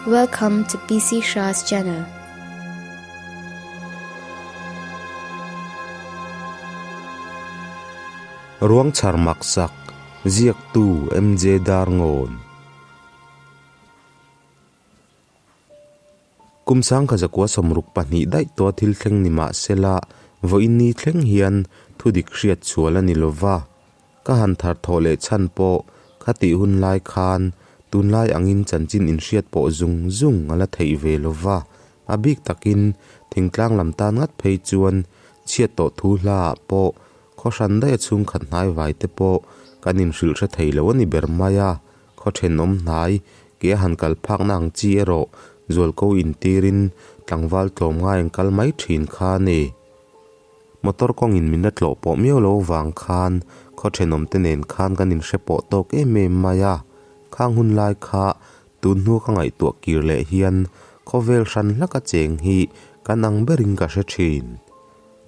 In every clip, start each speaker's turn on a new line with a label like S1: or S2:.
S1: Welcome to PC Shah's channel.
S2: Ruang chhar maksak, Ziaktu MJ Darngawn. Kum sangkha zakua 62 daih tawha thil thleng ni mah sela, vawiin ni thleng hian thudik hriat chhual a ni lova. Ka han thar thawh leh chhan pawh khatih hun lai khan tunlai angin chanchin inhriat pawh zung zung a la theih ve lova. A bik takin thingtlang lam tan ngat phei chuan chhiat tawh thu hla ah pawh khaw hran daih a chhungkhat hnaivai te pawh kan inhrilh hre thei lo a ni ber mai a. Khaw thenawm hnai ke a han kal phakna ang chi erawh zualko intirin tlangval tlawmngai an kal mai thin kha a ni. Motor kawngin min la tlawh pawh miau lo vang khan khaw thenawm te nen khan kan inhre pawh tawk em em mai a. Khang hun lai kha tun hnu ka ngaihtuah kir leh hian khawvel hran hlaka cheng hi kan ang berin ka hre thin.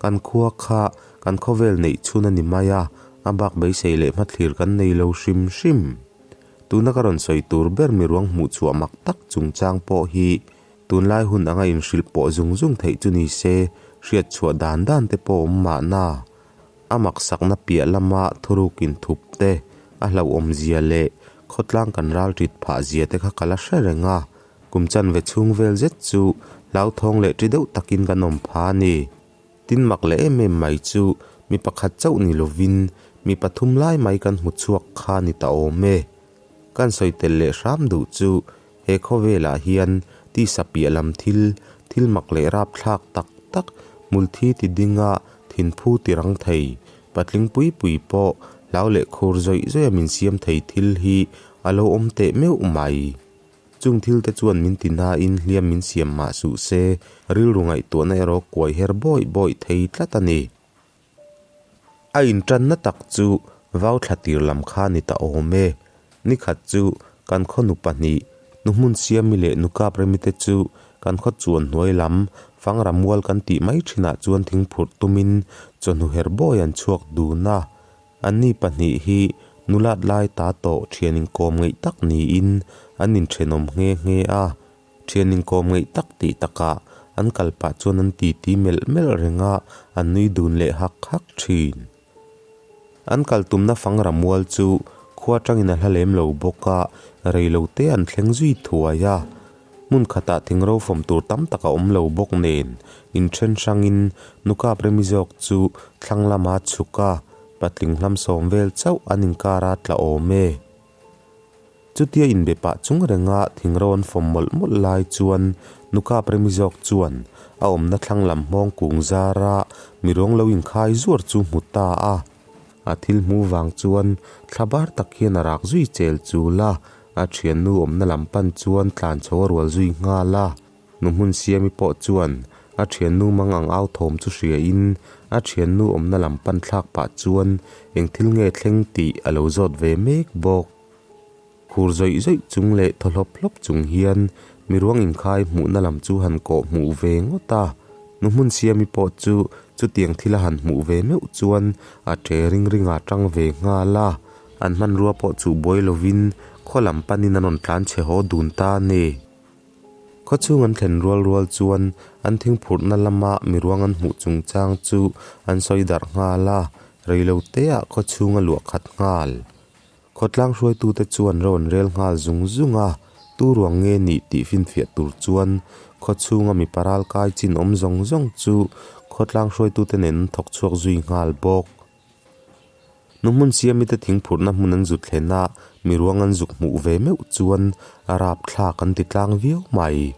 S2: Kan khua kha kan khawvel neih chhun a ni mai a, a bak beisei leh hmathlir kan nei lo hrim hrim. Tuna ka rawn sawi tur ber mi ruang hmuh chhuah mak tak chungchang pawh hi tunlai hun anga inhrilh pawh zung zung theih chu ni se, hriat chhuah dan dan te pawh awm mahna. A maksakna piah lama thuruk inthup te, a hlauhawmzia leh khawtlang kan ral rit phah zia te kha ka la hre reng a. Kum chanve chhung vel zet chu hlauthawng leh ṭi deuh takin kan awm pha a ni. Tin mak leh em em mai chu mi pakhat chauh ni lovin mi pathum lai mai kan hmu chhuak kha ni ta awm e. Kan sawi tel leh hram duh chu he khawvelah hian tisa piah lam thil, thil mak leh rapthlak tak tak, hmulthi ti dinga thinphu ti rang thei, patling pui pui pawh hlau leh khur zawih zawih a min siam thei thil hi a lo awm teh meuh mai. Chung thil te chuan min ti nain hliam min siam mah suh se, rilru ngaihtuahna erawh kuai her bawih bawih thei tlat a ni. A intanna tak chu vau thla tir lam kha ni ta awm e. Nikhat chu kan khaw nu pahnih, nu hmun siami leh nu kap remi te chu kan khaw chuan hnuai lam fangra mual kan tih mai thinah chuan thingphurh tumin chawhnu her bawi an chhuak dun a. Anni pahnih hi nulat lai ta tawh thian inkawm ngeih tak niin an inthenawm nghe nghe a. Thian inkawm ngeih tak tih takah an kal pah chuan an titi melh melh reng a, an nui dun leh hak hak thin. An kal tumna fangra mual chu khua tangin a hla lem lo bawk a, rei lo te an thleng zui thuai a. Hmun khatah thingro fawm tur tam tak a awm lo bawk nen, inthen hrangin nukap remi zawk chu thlang lama chhuk a, patling hlam sawm vel chauh an inkar a tla awm e. Chutia inbe pah chung renga thingro an fawm mawlh mawlh lai chuan nukap remi zawk chuan a awmna thlang lam hmawng kung zara miruang lo inkhai zuar chu hmu ta a. A thil hmu vang chuan thlabar tak hian a rak zui chel chul a, a thiannu awmna lam pan chuan tlan chho a rual zui nghal a. Nu hmun siami pawh chuan a thiannu mang ang au thawm chu hria in a thiannu awmna lam pan thlak pah chuan eng thil nge thleng tih a lo zawt ve mek bawk. Khur zawih zawih chung leh thaw hlawp hlawp chung hian miruang inkhai hmuhna lam chu han kawh hmuh ve ngawt a. Nu hmun siami pawh chu chutiang thil a han hmuh ve meuh chuan a ṭe ring ring a ṭang ve nghal a. An hmanrua pawh chuh buai lovin khaw lam panin an rawn tlan chhe haw dun ta a ni. Khaw chhung an thlen rual rual chuan an thingphurhna lama miruang an hmuh chungchang chu an sawi darh nghal a, reiloteah khaw chhung a luah khat nghal. Khawtlang hruaitute chuan ro an rel nghal zung zung a, tu ruang nge nih tih finfiah tur chuan khaw chhunga mipa ral kai chin awm zawng zawng chu khawtlang hruaitute nen an thawk chhuak zui nghal bawk. Nu hmun siamite thingphurhna hmun an zut thlen a, miruang an zuk hmuh ve meuh chuan a rapthlak an ti tlang viau mai.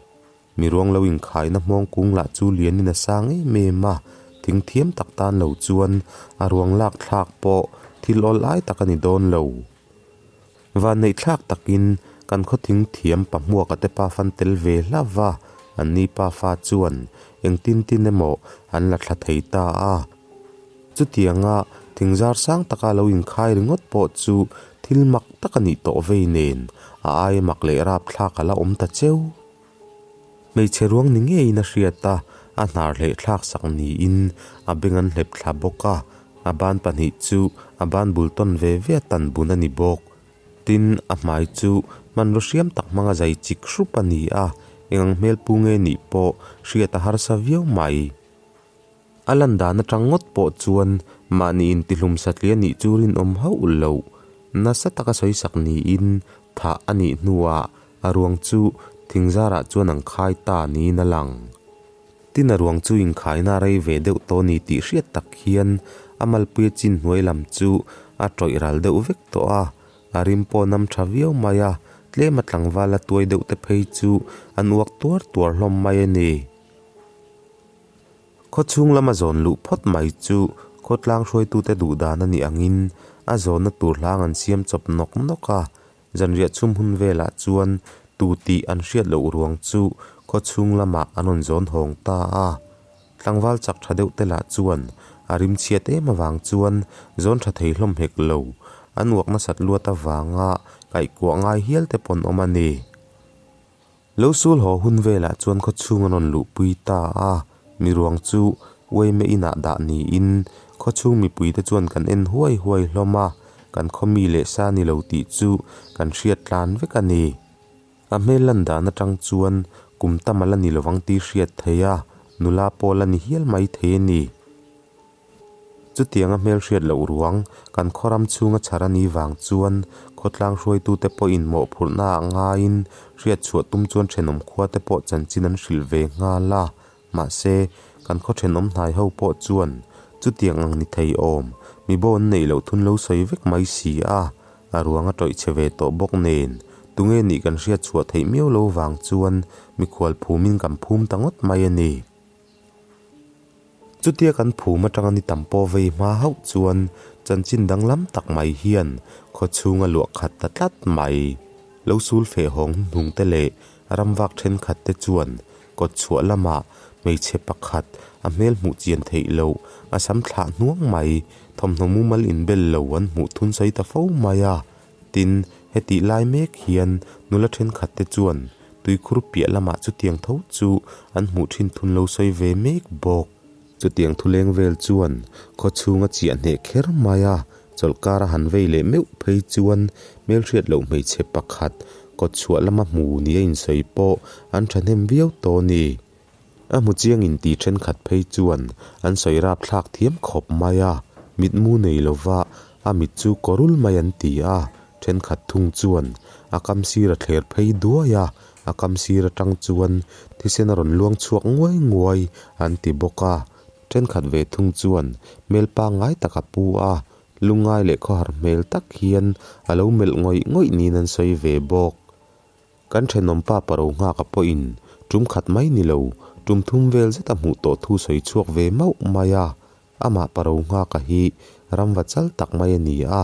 S2: Miruang lo inkhaina hmawng kung lah chu lianin a sang em em a, thing thiam tak tan lo chuan a ruang lak thlak pawh thil awl ai tak a ni dawn lo. Vanneih thlak takin kan khaw thing thiam pahmuaka te pa fan tel ve hlauh a, anni pafa chuan engtin tin emaw an la thla thei ta a. Chutianga thingzar sang taka lo inkhai ringawt pawh chu thil mak tak a nih tawh vei nen a aia mak leh rapthlak a la awm ta cheu. Hmeichhe ruang ni ngeiin a hriat a, a hnar hleh thlak sak niin a beng an hlep thla bawk a, a ban pahnih chu a ban bul tawn ve ve a tan bun a ni bawk. Tin, a hmai chu hmanraw hriam tak hmanga zai chik hrup a ni a, eng ang hmel pu nge nih pawh hriat a harsa viau mai. A lan dan atang ngawt pawh chuan mahni intihlum satliah nih chu rinawm hauh loh. Nasa taka sawisak niin thah a nih hnuah a ruang chu thingzarah chuan an khai ta niin a lang. Tin a ruang chu inkhaina a rei ve deuh tawh ni tih hriat tak hian a malpuia chin hnuai lam chu a tawih ral deuh vek tawh a, a rim pawh nam tha viau mai a, tlema tlangval a tuai deuh te phei chu an uak tuar tuar hlawm mai a ni. Khawchhung lama zawn luh phawt mai chu khawtlang hruaitute duh dan a nih angin a zawnna tur hlang an siam chawp nawk nawk a, Zanriah chhum hun velah chuan tu tih an hriat loh ruang chu khawchhung lamah an rawn zawn hawng ta a. Tlangval chak tha deuh te lah chuan a rim chhiat em avang chuan zawn tha thei hlawm hek lo, an uak nasat luat avanga kaihkuah ngai hial te pawn awm a ni. Lo sul haw hun velah chuan khawchhung an rawn luhpui ta a, mi ruang chu uaime inah dah niin khawchhung mipuite chuan kan en huai huai hlawm a, kan khaw mi leh sa ni lo tih chu kan hriat tlan vek a ni. A hmel lan dan atang chuan kum tam a la ni lovang tih hriat theih a, nula pawh la ni hial mai thei a ni. Chutianga hmelhriat loh ruang kan khawram chhunga chhar a nih vang chuan khawtlang hruaitute pawhin mawhphurhna ah ngaiin hriatchhuah tum chuan thenawm khuate pawh chanchin an hrilh ve nghal a, mahse kan khaw thenawm hnai ho pawh chuan chutiang ang ni thei awm mi bo an neih loh thun lo sawi vek mai si a, a ruang a tawih chhe ve tawh bawk nen tunge nih kan hriatchhuah theih miau lo vang chuan mikhual phumin kan phum ta ngawt mai a ni. Chutia kan phum atanga ni tam pawh vei hma hauh chuan chanchin danglam tak mai hian khawchhung a luah khat ta tlat mai. Lo sul feh hawng hnuhnung te leh ramvak thenkhat te chuan kawt chhuah lamah hmeichhe pakhat a hmel hmuh chian theih loh a sam thlah hnuang mai thawmhnaw mumal inbel lo an hmuh thun sawi ta fo mai a. Tin, hetih lai mek hian nula thenkhat te chuan tuikhur piah lamah chutiang tho chu an hmuh thin thun lo sawi ve mek bawk. Chutiang thuleng vel chuan khawchhung a chiah hneh kher mai a, chawlhkar a han vei leh meuh phei chuan hmelhriat loh hmeichhe pakhat kawtchhuah lama hmu nia insawi pawh an thahnem viau tawh a ni. A hmu chiang inti thenkhat phei chuan an sawi rapthlak thiam khawp mai a, mitmu nei lova a mit chu kawrul mai an ti a, thenkhat thung chuan a kam sir a thler phei duai a, a kam sir atang chuan thisen a rawn luang chhuak nguai nguai an ti bawk a, thenkhat ve thung chuan hmel pangngai tak a pu a, lungngai leh khawhar hmel tak hian a lo melh ngawih ngawih niin an sawi ve bawk. Kan thenawm pa paro nghaka pawhin tum khat mai ni lo, tum thum vel zet a hmuh tawh thu sawi chhuak ve mauh mai a. Amah paro nghaka hi ramva chal tak mai a ni a,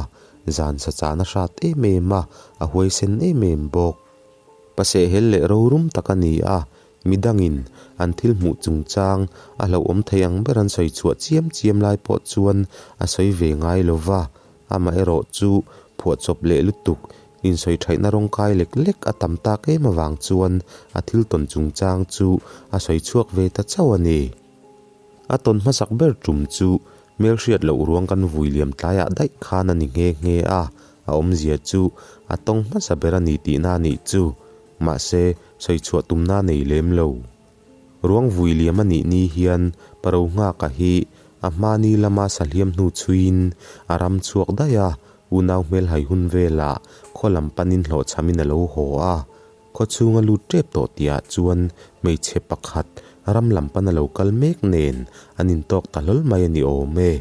S2: zan sa chahna hrat em em a, a huaisen em em bawk. Pasehhel leh rorum tak a ni a, midangin an thil hmuh chungchang a hlauhawm thei ang ber an sawi chhuah chiam chiam lai pawh chuan a sawi ve ngai lo va, amaherawh chu phuahchawp leh lutuk Insawi thaihna rawng kai lek lek a tam tak em avang chuan a thil tawn chungchang chu a sawi chhuak ve ta chauh a ni. A tawn hmasak ber tum chu hmelhriat loh ruang kan vui liam tlaiah daih khan a ni nghe nghe a, a awmzia chu a tawng hmasa ber a ni tihna a nih chu. Mahse, sawi chhuah tumna a nei lem lo. Ruang vui liam a nih ni hian Paro Nghaka hi a hmani lama sahliam hnu chhuiin a ram chhuak daih a, unau hmel hai hun velah khaw lam panin hlawhchhamin a lo haw a. Khaw chhunga lut tep tawh tihah chuan hmeichhe pakhat ram lam pana lo kal mek nen an intawk ta hlawl mai a ni awm e.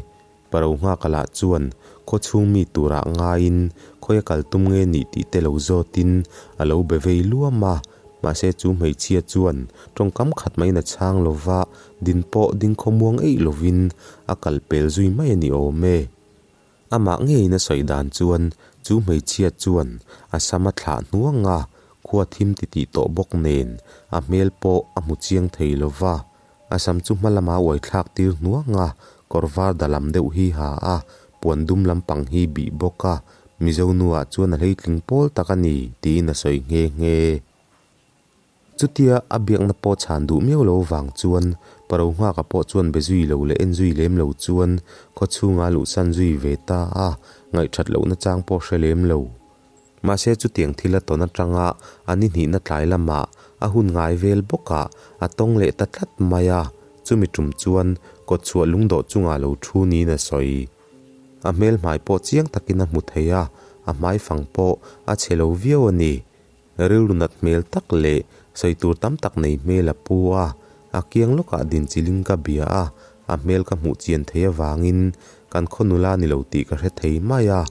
S2: Paro Nghaka lah chuan khaw chhung mi turah ngaiin khawi a kal tum nge nih tih te lo zawtin a lo be vei luam a, mahse chu hmeichhia chuan tawngkam khat maiin a chhang lo va, din pawh ding khawmuang eih lovin a kal pel zui mai a ni awm e. Amah ngeiin a sawi dan chuan chu hmeichhia chuan a sam a thlah hnuang a, khua thim titih tawh bawk nen a hmel pawh a hmu chiang thei lo va, A sam chu hma lama uai thlak tir hnuang a, kawr var da lam deuh hi ha a, puan dum lampang hi bih bawk a, Mizo nuah chuan a hleitling pawl tak a ni, tiin a sawi nghe nghe. Chutia a biakna pawh chhan duh miau lo vang chuan Paro Nghaka pawh chuan be zui lo leh en zui lem lo chuan khaw chhunga luhsan zui ve ta a, ngaihthat lohna chang pawh hre lem lo. Mahse chutiang thil a tawn atanga a ni hnihna tlai lamah a hun ngai vel bawkah a tawng leh ta tlat mai a, chumi tum chuan kawtchhuah lungdawh chungah lo thu niin a sawi. A hmel hmai pawh chiang takin a hmu thei a, a hmaifang pawh a chhe lo viau a ni. Rilru nat hmel tak leh sawi tur tam tak nei hmel a pu a, a kiang lawkah din chiling ka bia a, a hmel ka hmuh chian thei avangin kan khaw nula ni lo tih ka hre thei mai a.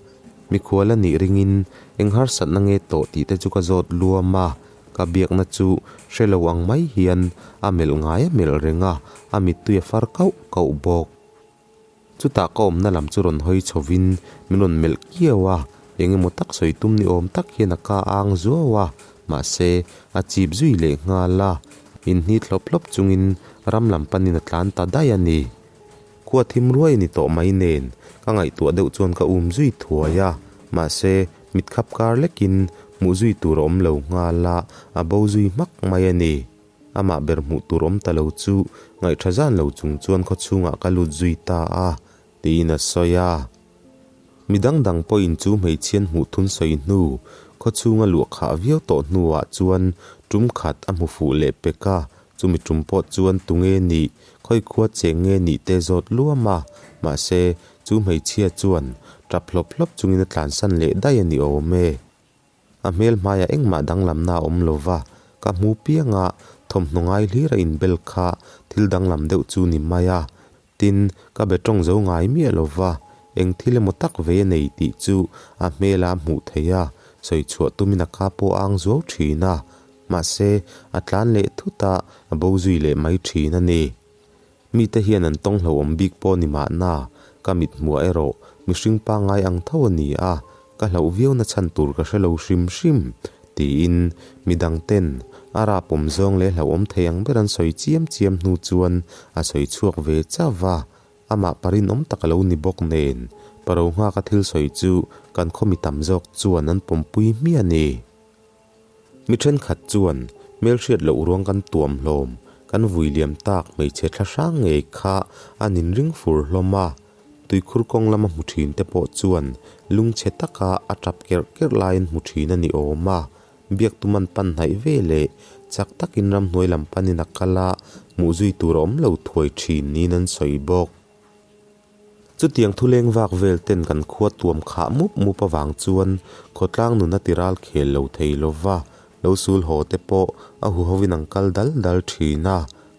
S2: Mikhual a nih ringin eng harsatna nge tawh tih te chu ka zawt luam a, ka biakna chu hre lo ang mai hian a melh ngai a melh reng a, a mittui a far kauh kauh bawk. Chutah ka awmna lam chu rawn hawi chhovin min rawn melh kiau a, eng emaw tak sawi tum ni awm tak hian a ka ang zuau a, mahse a chip zui leh nghal a, inhnit hlawp hlawp chungin ram lam panin a tlan ta daih a ni. Khua thim ruai a ni tawh mai nen ka ngaihtuah deuh chuan ka um zui thuai a, mahse mit khap kar lekin hmuh zui tur a awm lo nghal a, a bo zui hmak mai a ni. Amah ber hmuh tur awm ta lo chu ngaihṭha zan lo chung chuan khaw chhungah ka lut zui ta a, tiin a sawi a. Mi dang dang pawhin chu hmeichhian hmuh thun sawi hnu, khaw chhunga luah khah viau tawh hnuah chuan ṭum khat a hmu fuh leh pek a, chumi ṭum pawh chuan tunge nih, khawi khua cheng nge nih te zawt luam a, mahse chu hmeichhia chuan ṭap hlawp hlawp chungin a tlansan leh daih a ni awm e. A hmel hmaiah engmah danglamna a awm lo va, ka hmu pianga thawmhnaw ngai hlir a inbel kha thil danglam deuh chu ni mai a. Tin, ka be tawng zo ngai miah lo va, eng thil emaw tak ve a nei tih chu a hmela a hmuh theih a, sawi chhuah tumin a ka pawh a ang zuau thin a. Mahse, a tlan leh thut a, a bo zui leh mai thin a ni. Mite hian an tawng hlauhawm bik pawh ni mahna, ka mithmuah erawh mihring pangngai ang tho a ni a, ka hlauh viau na chhan tur ka hre lo hrim hrim, tiin midang ten a rapawm zawng leh hlauhawm thei ang ber an sawi chiam chiam hnu chuan a sawi chhuak ve chauh va, amah pa rinawm tak a lo ni bawk nen, paro nghaka thil sawi chu kan khaw mi tam zawk chuan an pawmpui hmiah a ni. Mi thenkhat chuan hmelhriat loh ruang kan tuam hlawm, kan vui liam tak hmeichhe thla hrang ngei kha an inring fur hlawm a. Tuikhur kawng lama hmu thin te pawh chuan lungchhe taka a tap kerh kerh laiin hmu thin a ni awm a. Biak tum an pan hnaih ve leh chak takin ramhnuai lam panin a kal a, hmuh zui tur a awm lo thuai thin niin an sawi bawk. Chutiang thuleng vak vel ten kan khua tuam khah mup mup avang chuan khawtlang nun a ti ral khel lo thei lo va, lo sul haw te pawh a huhovin an kal dal dal thin a,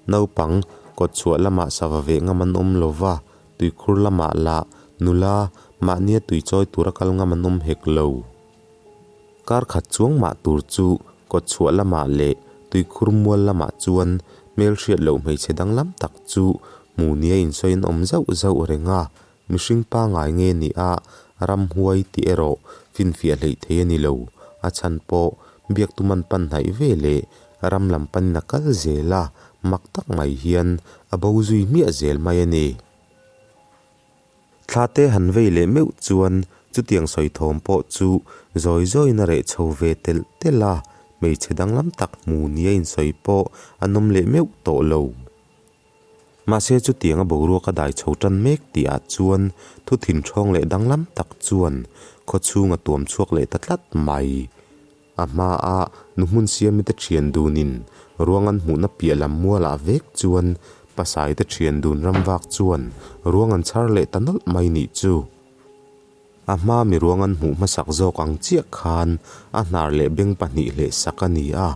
S2: naupang kawtchhuah lamah sava veh ngam an awm lo va, tuikhur lamah lah nula mahnia tui chawi tura kal ngam an awm hek lo. Kar khat chuang mah tur chu kawtchhuah lamah leh tuikhur mual lamah chuan hmelhriat loh hmeichhe danglam tak chu hmu nia insawi an awm zauh zauh reng a, mihring pangngai nge ni a ramhuai tih erawh finfiah hleih thei a ni lo. A chhan pawh biak tum an pan hnaih ve leh ram lam panin a kal zel a, mak tak mai hian a bo zui hmiah zel mai a ni. Thla te han vei leh meuh chuan chutiang sawi thawm pawh chu zawi zawiin a reh chho ve telh telh a, hmeichhe danglam tak hmu nia insawi pawh an awm leh meuh tawh lo. Mahse chutianga boruak a dai chho tan mek tihah chuan thu thinthawng leh danglam tak chuan khawchhung a tuam chhuak leh ta tlat mai. A hmaa nu hmun siamite thian dunin ruang an hmuhna piah lam mualah vek chuan pasaite thian dun ram vak chuan ruang an chhar leh ta nawlh mai nih chu. A hmaa mi ruang an hmuh hmasak zawk ang chiah khan a hnar leh beng pahnih hleh sak a ni a,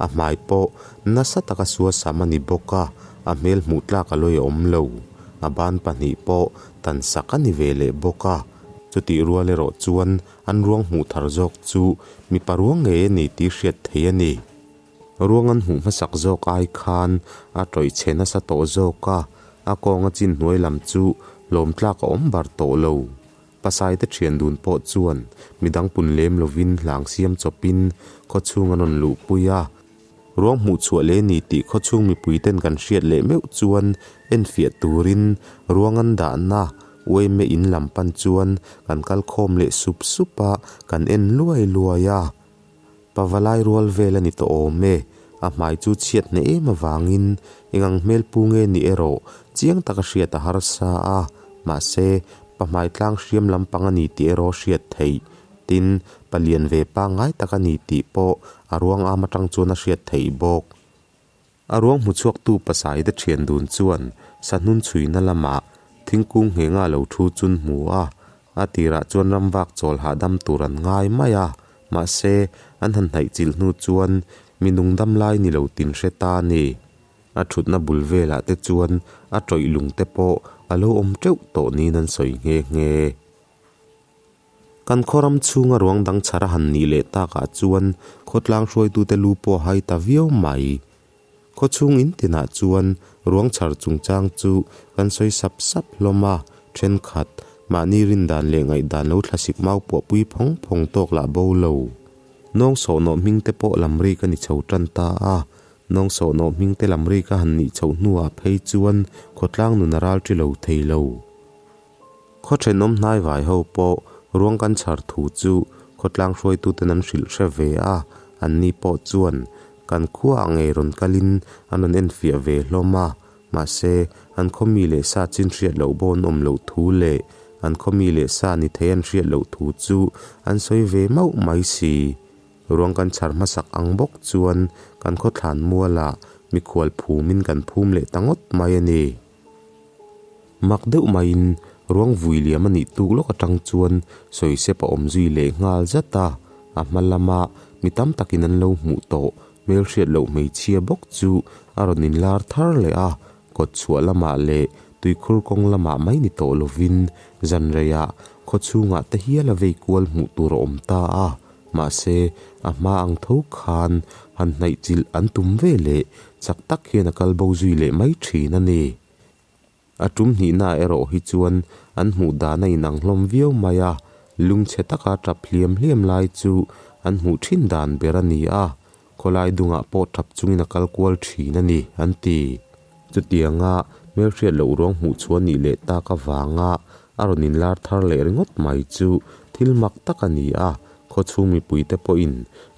S2: a hmai pawh nasa taka suasam a ni bawk a, a hmel hmuh tlak a lawi a awm lo. A ban pahnih pawh tan sak a ni ve leh bawk a, chutih rual erawh chuan An ruang hmuh thar zawk chu mipa ruang ngei a ni tih hriat theih a ni. Ruang an hmuh hmasak zawk ai khan a tawih chhe nasa tawh zawk a, a kawnga chin hnuai lam chu hlawm tlak a awm bar tawh lo. Pasaite thian dun pawh chuan midang pun lem lovin hlang siam chawpin khawchhung an rawn luhpui a. Ruang hmuh chhuah leh ni tih khawchhung mipui ten kan hriat leh meuh chuan enfiah turin ruang an dahna uaime in lam pan chuan kan kal khawm leh sup sup a, kan en luai luai a. Pavalai rual vel a ni tawh awm e, a hmai chu chhiat hneh em avangin eng ang hmel pu nge ni erawh chiang taka hriat a harsa a, mahse pahmai tlang hriam lampang a ni tih erawh hriat theih. Tin, palian ve pangngai tak a ni tih pawh a ruang am atang chuan a hriat theih bawk. A ruang hmuchhuaktu pasaite thian dun chuan sahnun chhuina lamah thingkung nghenga lo thu chun hmu a, a tirah chuan ramvak chawl hahdam tur an ngai mai a, mahse an han hnaih chilh hnu chuan mi nung dam lai ni lo tin hre ta a ni. A thutna bul velah te chuan a tawih lung te pawh a lo awm teuh tawh niin an sawi nghe nghe. Kan khaw ram chhunga ruang dang chhar a han nih leh takah chuan khawtlang hruaitute lu pawh a hai ta viau mai. Khaw chhung in tinah chuan ruang chhar chungchang chu kan sawi sap sap hlawm a, thenkhat mahni rindan leh ngaihdan lo thlasik mau puahpui phawng phawng tawk lah bo lo. Nawng sawhnawh hming te pawh lam rik a ni chho tan ta a, nawng sawhnawh hming te lam rik a han nih chhoh hnuah phei chuan khawtlang nun a ral ṭi lo thei lo. Khaw thenawm hnai vai ho pawh ruang kan chhar thu chu khawtlang hruaituten an hrilh hre ve a, anni pawh chuan kan khuaah ngei rawn kalin an rawn enfiah ve hlawm a, mahse an khaw mi leh sa chin hriat loh pawh an awm loh thu leh an khaw mi leh sa ni thei an hriat loh thu chu an sawi ve mauh mai si. Ruang kan chhar hmasak ang bawk chuan kan khawthlan mualah mikhual phumin kan phum leh ta ngawt mai a ni. Mak deuh maiin ruang vui liam a nih tuk lawk atang chuan sawisep a awm zui leh nghal zat a, a hma lama mi tam takin an lo hmuh tawh hmelhriat loh hmeichhia bawk chu a rawn inlar thar leh a, kawt chhuah lamah leh tuikhur kawng lamah mai ni tawh lovin zanreiah khaw chhungah te hial a vei kual hmuh tur a awm ta a, mahse a hma ang tho khan han hnaih chilh an tum ve leh chak tak hian a kal bo zui leh mai thin a ni. A tum hnihnaah erawh hi chuan an hmuh dan a inang hlawm viau mai a, lungchhe taka tap hliam hliam lai chu an hmuh thin dan ber a ni a, khawlai dungah pawh tap chungin a kal kual thin a ni, an ti. Chutianga hmelhriat loh ruang hmuh chhuah nih leh tak avanga a rawn inlar thar leh ringawt mai chu thil mak tak a ni a, khawchhung mipuite pawhin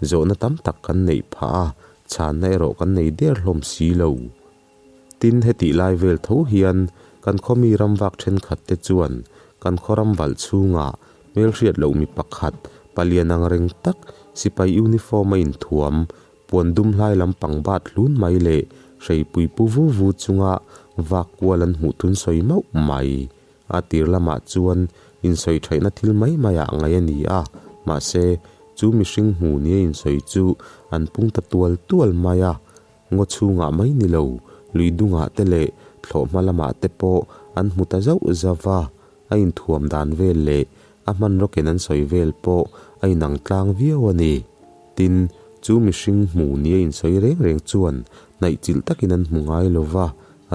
S2: zawhna tam tak kan neih phah a, chhanna erawh kan nei der hlawm si lo. Tin, hetih lai vel tho hian kan khawmi ramvak thenkhat te chuan kan khaw ram valh chhungah hmelhriat loh mi pakhat, palian ang reng tak, sipai uniform a inthuam, puan dum hlai lampang bat hlun mai leh hreipui pu vu vu chunga vak kual an hmuh thun sawi mauh mai. A tir lamah chuan insawi thaihna thil mai maiah ngaih a ni a, mahse, chu mihring hmu nia insawi chu an pung ta tual tual mai a, Ngaw chhungah mai ni lo, lui dungah te leh thlawhhma lamah te pawh an hmu ta zauh zauh va, a inthuam dan vel leh a hmanraw ken an sawi vel pawh a inang tlang viau a ni. Tin, chu mihring hmu nia insawi reng reng chuan hnaih chilh takin an hmu ngai lo va,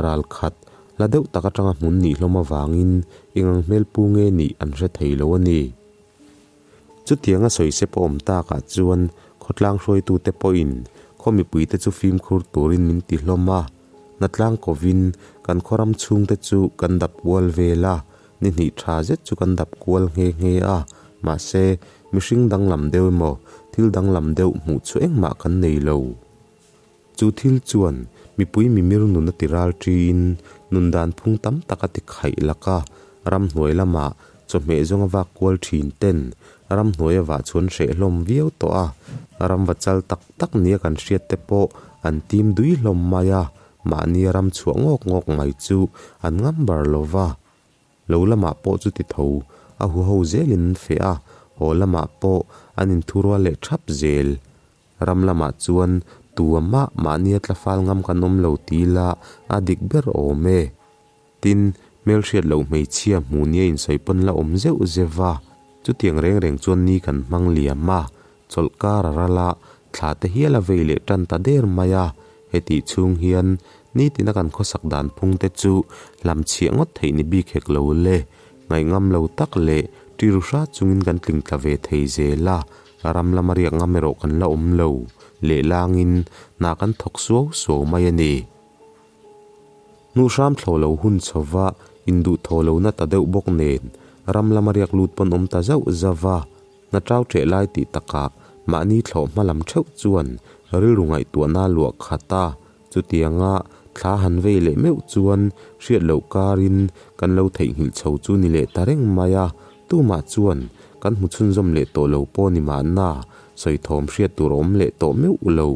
S2: ral khat hla deuh tak atanga hmun nih hlawm avangin eng ang hmelpu nge nih an hre thei lo a ni. Chutianga sawi se pawh awm takah chuan khawtlang hruaitute pawhin khaw mipuite chu fimkhur turin min ti hlawm a, hnatlang kovin kan khaw ram chhungte chu kan dap kual vel a, ni hnih tha zet chu kan dap kual nghe nghe a, mahse mihring danglam deuh emaw thil danglam deuh hmuh chu engmah kan nei lo. Chu thil chuan mipui mimir nun a ti ral ṭiin nun dan phung tam tak a ti khaih lak a, ramhnuai lamah chawhmeh zawnga vak kual ṭhin ten ramhnuai a vah chuan hreh hlawm viau tawh a, ramva chal tak tak nia kan hriat te pawh an tim dui hlawm mai a, mahnia ram chhuah ngawk ngawk mai chu an ngam bar lo va. Lo lamah pawh chu ti tho, a huho zelin an feh a, haw lamah pawh an inthurual leh ṭhap zel. Ram lamah chuan tu a mah mahnia tlafal ngam kan awm lo ti ila a dik ber awm e. Tin, hmelhriat loh hmeichhia hmu nia insawi pawn la awm zeuh zeuh va, chutiang reng reng chuan ni kan hmang liam a, chawlh kar a ral a, thla te hial a vei leh tan ta der mai a, hetih chhung hian nitina kan khawsak dan phung te chu hlamchhiah ngawt theih ni bik hek lo le, ngaihngam lo tak leh ṭiru hra chungin kan tling tla ve thei zel a, Ram lama riak ngam erawh kan la awm lo, lehlangin hna kan thawk suau suau mai a ni. Hnuhhram thlawh lo hun chhova induh thaw lo na ta deuh bawk nen ram lama riak lut pawn awm ta zauh zauh va, hna ṭau ṭeh lai tih takah mahni thlawh hma lam ṭheuh chuan rilru ngaihtuahna luah khat a, chutianga thla han vei leh meuh chuan hriat loh karin kan lo theihnghilh chho chu ni leh ta reng mai a, tumah chuan. Kan hmu chhunzawm leh tawh lo pawh ni mahna, sawi thawm hriat tur a awm leh tawh meuh lo.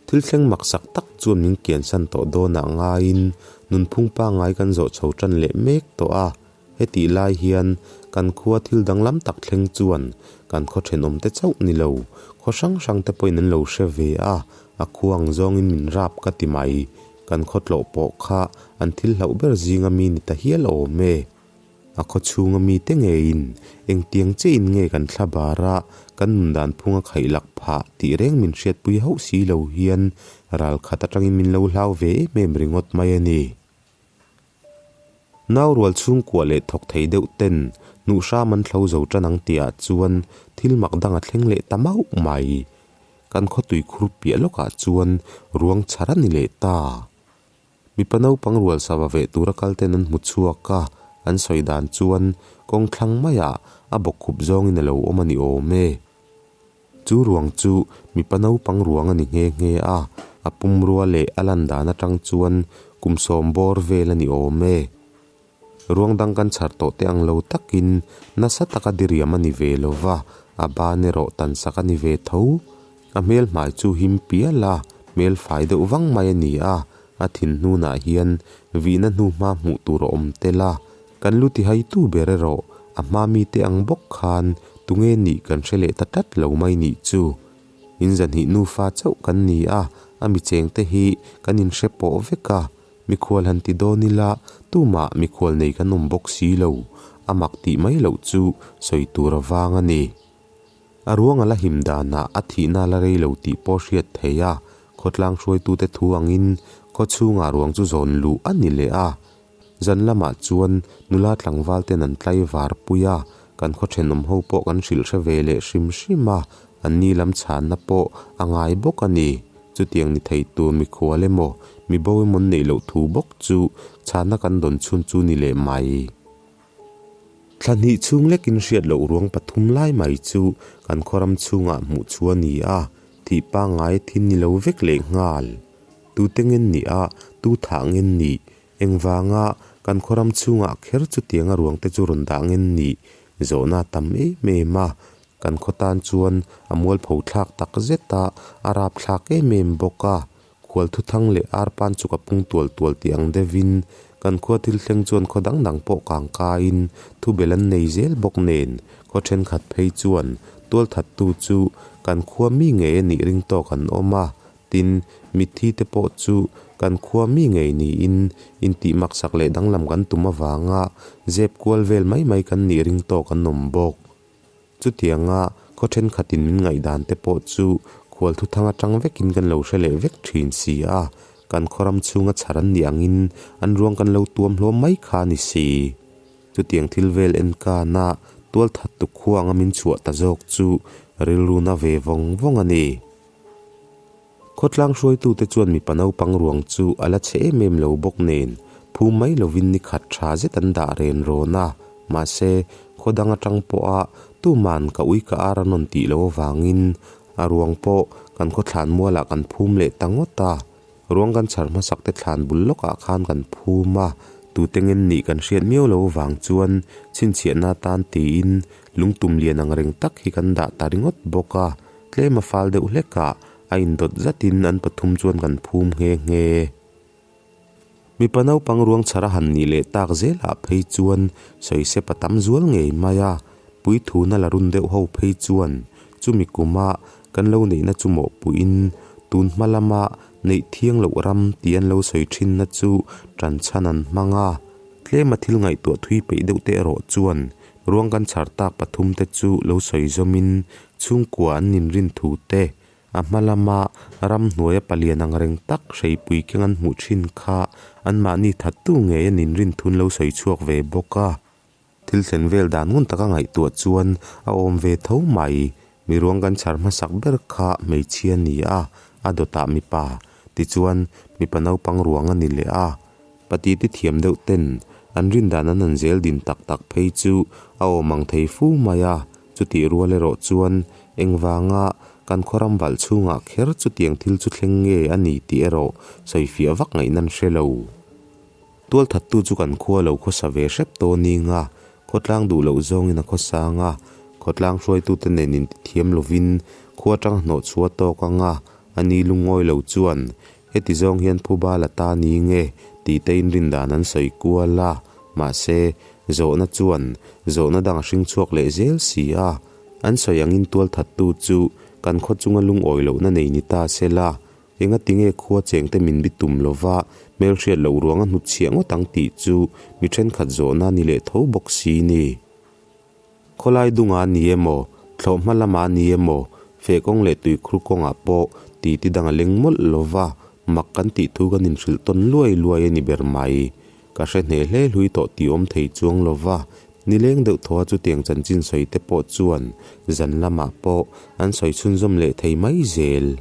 S2: Thil thleng maksak tak chuan min kiansan tawh dawnah ngaiin nunphung pangngai kan zawh chho tan leh mek tawh a. Hetih lai hian kan khua thil danglam tak thleng chuan kan khaw thenawmte chauh ni lo, khaw hrang hrangte pawhin an lo hre ve a, a khua ang zawngin min rap ka ti mai. Kan khaw tlawh pawh kha an thil hlauh ber zinga mi ni ta hial awm e. A khaw chhunga mite ngeiin engtiang chiahin nge kan thla bara kan nun dan phunga khaih lak phah tih reng min hriatpui hauh si lo hian ral khat atangin min lo hlau ve em em ringawt mai a ni. Nau rual chhungkua leh thawk thei deuh ten hnuh hram an thlo zo tan ang tihah chuan thil mak dang a thleng leh ta mauh mai. Kan khawtui khur piah lawkah chuan ruang chhar a ni leh ta. Mipa naupang rual sava veh tura kal ten an hmu chhuak a, an sawi dan chuan kawng thlang maiah a bawkkhup zawngin a lo awm a ni awm e. Chu ruang chu mipa naupang ruang a ni nghe nghe a, a pumrua leh a lan dan atang chuan kum sawm bawr vel a ni awm e. Ruang dang kan chhar tawh te ang lo takin nasa taka diriam a ni ve lo va, a ban erawh tan sak a ni ve tho. A hmel hmai chu him pial a, hmel fai deuh vang mai a ni a, a thin hnunah hian vihna hnuhma hmuh tur a awm tel a, kan lu tihaitu ber erawh a hma mite ang bawk khan tunge nih kan hre leh ta tlat lo mai nih chu. In zahnih nufa chauh kan ni a, a mi chengte hi kan inhre pawh vek a, Mikhual han ti dawn ila, tumah mikhual nei kan awm bawk si lo, a mak tih mai loh chu sawi tur a vang a ni. A ruang a la him danah a thihna a la rei lo tih pawh hriat theih a, khawtlang hruaitute thu angin khaw chhungah ruang chu zawn luh a ni leh a. Zan lamah chuan nula tlangval ten an tlaivar pui a, kan khaw thenawm ho pawh kan hrilh hre ve leh hrim hrim a, An ni lam chhanna pawh a ngai bawk a ni. Chutiang ni thei tur mikhual emaw, mi bo emaw an neih loh thu bawk chu chhanna kan dawn chhun chu ni leh mai. Thla hnih chhung lekin hriat loh ruang pathum lai mai chu kan khawram chhungah hmuh chu a ni a, thih pangngai thin ni lo vek leh nghal. Tute ngen nih a, tu thah ngen nih, engvanga kan khawram chhungah kher chutianga ruangte chu rawn dah ngen nih zawhna a tam em em a, Kan khaw tan chuan a mualpho thlak tak zet a, a rap thlak em em bawk a. Khual thuthang leh arpan chu ka pung tual tual tih ang deuhin kan khua thil thleng chuan khaw dang dang pawh kang kaiin thu bel an nei zel bawk nen khaw thenkhat phei chuan tualthattu chu kan khua mi ngei a nih ring tawk an awm a, tin mitthi te pawh chu kan khua mi ngei niin intih maksak leh danglam kan tum avanga zep kual vel mai mai kan nih ring tawk an awm bawk. Chutianga khaw thenkhatin min ngaihdan te pawh chu khual thuthang atang vekin kan lo hre leh vek thin si a, kan khawram chhunga chhar an nih angin an ruang kan lo tuam hlawm mai kha a ni si. Chutiang thil vel enkana tualthat tu khua anga min chhuah ta zawk chu rilru na ve vawng vawng a ni. Khawtlang hruaitute chuan mipa naupang ruang chu a la chhe em em lo bawk nen, phum mai lovin ni khat tha zet an dah ren rawn a, mahse, khaw dang atang pawha tuman ka ui ka ar a nawn tih loh avangin a ruang pawh kan khaw thlan mualah kan phum leh ta ngawt a. Ruang kan chhar hmasak te thlan bul lawkah khan kan phum a, tute ngen nih kan hriat miau loh avang chuan chhinchhiahna atan tiin lungtum lian ang reng tak hi kan dah ta ringawt bawk a. Tlem a fal deuh hlek a, a indawt zatin an pathum chuan kan phum nghe nghe. Mipa naupang ruang chhar a han nih leh tak zelah phei chuan sawisep a tam zual ngei mai a, puithuna la run deuh ho phei chuan chumi kuma kan lo neihna chu mawhpuiin tun hma lama neih thiang loh ram tih an lo sawi thinna chu tan chhan an hmang a. Tlema thil ngaihtuah thui peih deuh te erawh chuan ruang kan chhar tak pathum te chu lo sawi zawmin Chhungkua an inrin thu te, a hma lama ramhnuaia palian ang reng tak hreipui keng an hmuh thin kha anmahni thattu ngei an inrin thun lo sawi chhuak ve bawk a. Thil thlen vel dan ngun taka ngaihtuah chuan a awm ve tho mai. Mi ruang kan chhar hmasak ber kha hmeichhia ni a, a dawtah mipa, tichuan mipa naupang ruang a ni leh a. Patiti thiam deuh ten an rin dan an han zel din tak tak phei chu a awm ang thei fu mai a. Chutih rual erawh chuan engvanga kan khawram valh chhungah kher chutiang thil chu thleng nge a ni tih erawh sawifiah vak ngaihna an hre lo. Tualthattu chu kan khua lo khawsa ve hrep tawh ning a, Khawtlang duh loh zawngin a khawsang a, khawtlang hruaitute nen intithiam lovin khua atanga hnawhchhuah a tawk ang a, a ni lungawi lo chuan heti zawng hian phuba la ta ni nge tih te inrin dan an sawi kual a, mahse, zawhna chuan zawhna dang a hring chhuak leh zel si a, an sawi angin tualthattu chu kan khaw chunga lungawi lohna nei ni ta se la, Engati nge khua chengte min bi tum lova hmelhriat loh ruang a hnutchhiah ngawt ang tih chu mi thenkhat zawhna ni leh tho bawk si ni. Khawlai dungah a ni emaw, thlawhhma lamah a ni emaw, fehkawng leh tuikhur kawngah pawh titi dang a leng mawlh lova mak kan tih thu kan inhrilh tawn luai luai a ni ber mai. Ka hre hneh hle hlui tawh tih awm thei chuang lova nileng deuh thaw a chutiang chanchin sawi te pawh chuan zan lamah pawh an sawi chhunzawm leh thei mai zel.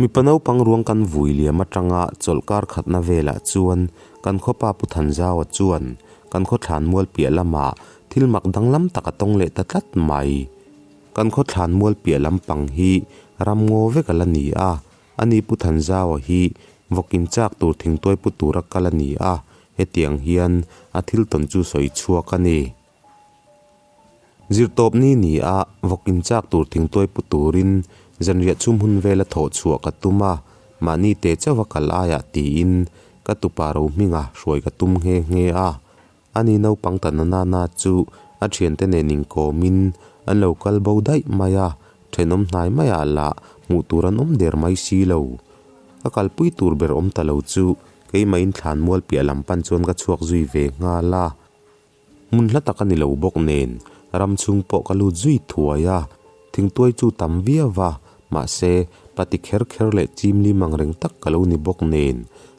S2: Mipa naupang ruang kan vui liam atanga chawlhkar khatna velah chuan kan khawpa Pu Thanzaua chuan kan khawthlan mual piah lamah thil mak danglam tak a tawng leh ta tlat mai. Kan khawthlan mual piah lampang hi ram ngaw vek a la ni a, ani Pu Thanzaua hi vawkin chak tur thingtuai pu tura kal a ni a, hetiang hian a thil tawn chu sawi chhuak a ni. Zirtawp ni ni a vawk inchak tur thingtuai pu turin zanriah chhum hun vela thawh chhuah ka tum a, mahni teh chauha kal aiah tiin ka tupa ro hminga hruai ka tum nghe nghe a. Ani naupang ta na nana chu a thiante nen inkawmin an lo kal bo daih mai a, thenawm hnai maiah lah hmuh tur an awm der mai si lo. Ka kalpui tur ber awm ta lo chu keimahin thlanmual piah lam pan chuan ka chhuak zui ve nghal a. Hmun hla tak a ni lo bawk nen ram chhung pawh ka lut zui thuai a, thingtuai chu tam viau va, mahse pati kher kher leh chim lim ang reng tak ka lo ni bawk nen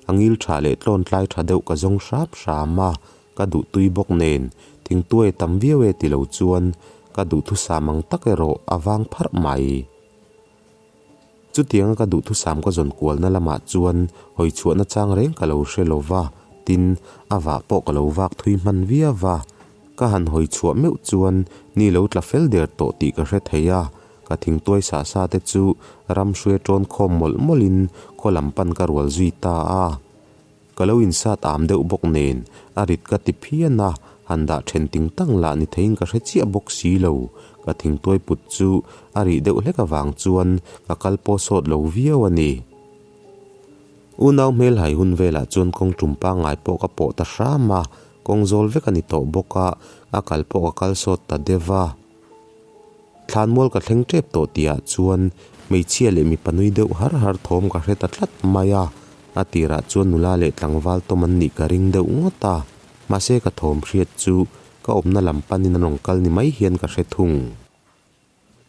S2: a ngil tha leh tlawn tlai tha deuh ka zawng hram hram a, ka duh tui bawk nen thingtuai a tam viau e ti lo chuan ka duhthusam ang tak erawh a vang pharh mai. Chutianga ka duhthusam ka zawn kualna lamah chuan hawi chhuahna chang reng ka lo hre lo va, tin, a vah pawh ka lo vak thui hman viau va. Ka han hawi chhuah meuh chuan ni lo tla fel der tawh tih ka hre thei a, ka thingtuai sah sa te chu ram hruai tawn khawm mawlh mawlhin khaw lam pan ka rual zui ta a. Ka lo insat am deuh bawk nen a rit ka ti phian a, han dah then ting tang lah ni theiin ka hre chiah bawk si lo. Ka thingtuai put chu a rih deuh hlek avang chuan ka kal pawh sawt lo viau a ni. Unau hmelhai hun velah chuan kawng tum pangngai pawh ka pawh ta hram a, kawng zawl vek a ni tawh bawk a, a kal pawh ka kal sawt ta deuh a. Thlanmual ka thleng tep tawh tihah chuan hmeichhia leh mipa nui deuh har har thawm ka hre ta tlat mai a, a tirah chuan nula leh tlangval tawm an nih ka ring deuh ngawt a, mahse ka thawm hriat chu ka awmna lam panin an rawn kal ni mai hian ka hre thung.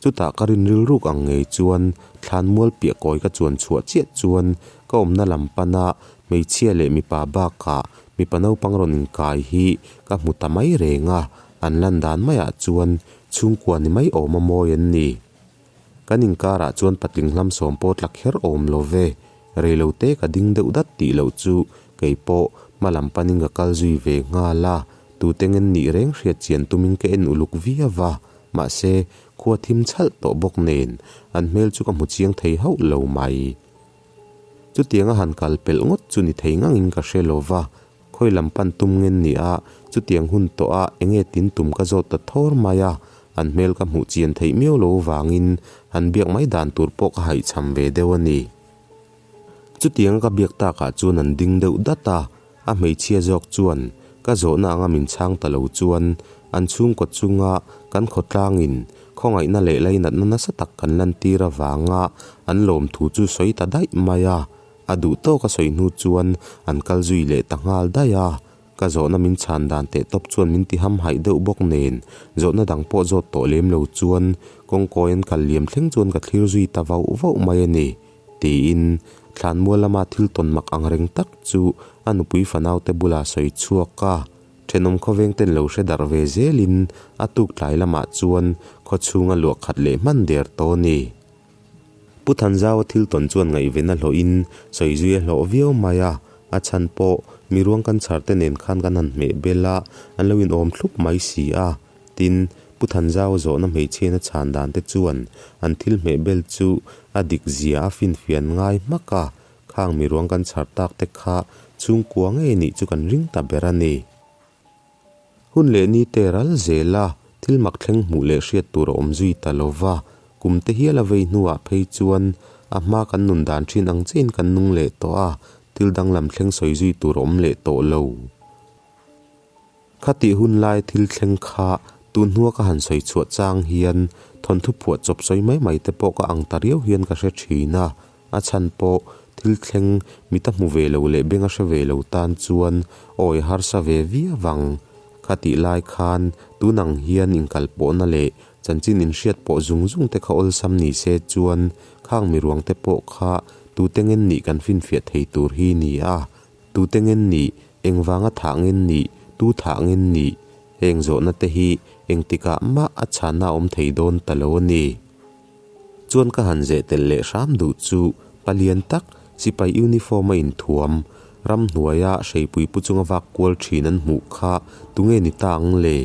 S2: Chutah ka rin rilruk ang ngei chuan thlanmual piah kawi ka chuan chhuah chiah chuan ka awmna lam pana hmeichhia leh mipa bakah mipa naupang rawn inkai hi ka hmu ta mai reng a, An lan dan maiah chuan chhungkua ni mai awm a mawi an ni. Kan inkarah chuan patling hlam sawm pawh tla kher awm lo ve, reilote ka ding deuh dat tih loh chu kei pawh hma lam panin ka kal zui ve nghal a, tute ngen nih reng hriat chian tumin ka en uluk viau va, mahse khua thim chhalh tawh bawk nen an hmel chu ka hmu chiang thei hauh lo mai. Chutianga han kal pelh ngawt chu ni thei ngangin ka hre lo va, Khawi lam pan tum ngen ni a, chutiang hun tawh a enge tin tum ka zawt ta thawr mai a, an hmel ka hmuh chian theih miau lo vangin han biak mai dan tur pawh ka haihchham ve deuh a ni. Chutianga ka biak takah chuan an ding deuh dat a, a hmeichhia zawk chuan ka zawhna anga min chhang ta lo chuan an chhungkaw chunga kan khawtlangin khawngaihna leh lainatna nasa tak kan lantir avanga an lawmthu chu sawi ta daih mai a. A duh tawk a sawi hnu chuan an kal zui leh ta nghal daih a, ka zawhna min chhan dan teh tawp chuan min ti hamhaih deuh bawk nen zawhna dang pawh zawt tawh lem lo chuan kawngkawi an kal liam thleng chuan ka thlir zui ta vauh vauh mai a ni tiin thlanmual lama thil tawn mak ang reng tak chu a nupui fanau te bula sawi chhuak a, thenawm khawveng ten lo hre darh ve zelin a tuk tlai lamah chuan khawchhunga luah khat leh hman der tawh a ni. Pu Thanzaua thil tawn chuan ngaihven a hlawhin sawi zui a hlawh viau mai a, a chhan pawh mi ruang kan chhar te nen khan kan han hmeh bel a, an lo inawm thlup mai si a. Tin, Pu Thanzaua zawhna hmeichhiain a chhan dan te chuan an thil hmeh bel chu a dik zia a finfian ngai hmak a, khang mi ruang kan chhar tak te kha chhungkua ngei nih chu kan ring ta ber a ni. Hun leh ni te ral zel a, thil mak thleng hmuh leh hriat tur a awm zui ta lo va, kum te hial a vei hnuah phei chuan a hma kan nun dan thin ang chiahin kan nung leh tawh a, thil danglam thleng sawi zui tur a awm leh tawh lo. Khatih hun lai thil thleng kha tun hnua ka han sawi chhuah chang hian thawnthu phuah chawp sawi mai mai te pawh ka ang ta riau hian ka hre thin a, a chhan pawh thil thleng mit a hmu ve lo leh beng a hre ve lo tan chuan awi harsa ve viau ang. Khatih lai khan tun ang hian inkalpawhna leh chanchin inhriat pawh zung zung te kha awlsam ni se chuan khang miruang te pawh kha tute ngen nih kan finfiah thei tur hi ni a, Tute ngen nih, engvanga thah ngen nih, tu thah ngen nih? Heng zawhna te hi engtikah mah a chhana awm thei dawn ta lo a ni. Chuan ka han zeh tel leh hram duh chu palian tak, sipai uniform a inthuam, ramhnuaia hreipui pu chunga vak kual thin an hmuh kha tunge ni ta ang le?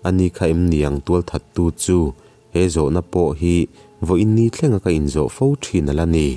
S2: Ani kha em ni ang tualthattu chu? He zawhna pawh hi vawiin ni thlenga ka inzawh fo thin a la ni.